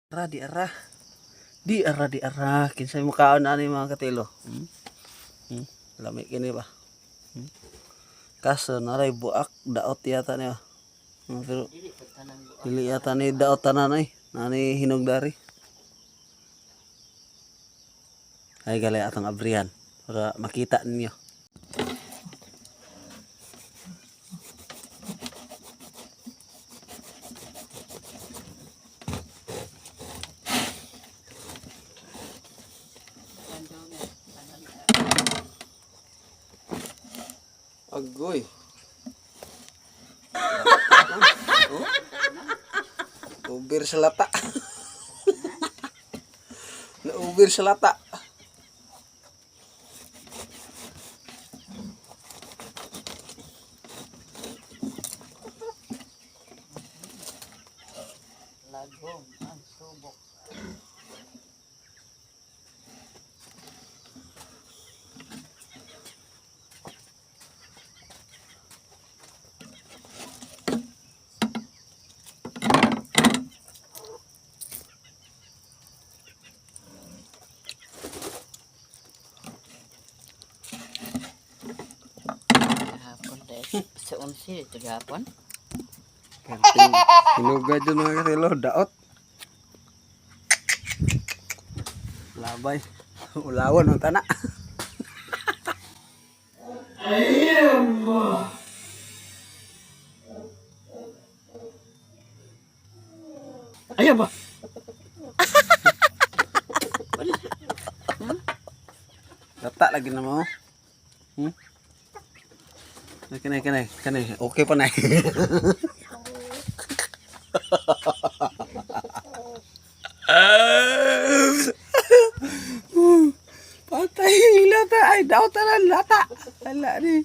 Ra di ara. Di ara di ara kinsay mukaon ani, mga katilo? Hmm? Lami kini ba? Kaso naray buak, daot yata niya. Pero Dili pa tanan buak. Dili yata ni daot tanan ay. Nani hinog dari. Ay gali atong abrihan para makita ninyo. Agoy. Oh. Ubir sa lata. Naubir sa lata. Lagom ang subok. Gahapon dahil sa 11 ito gahapon. Hinugad yun, mga katilo, daot. Labay. Ulawan ang tana. Ayan ba? Lata lagi na mo. Ay, kanay, kanay, kanay. Okay pa na. Patay, lata. Ay, daw tanan, lata. Ala ni.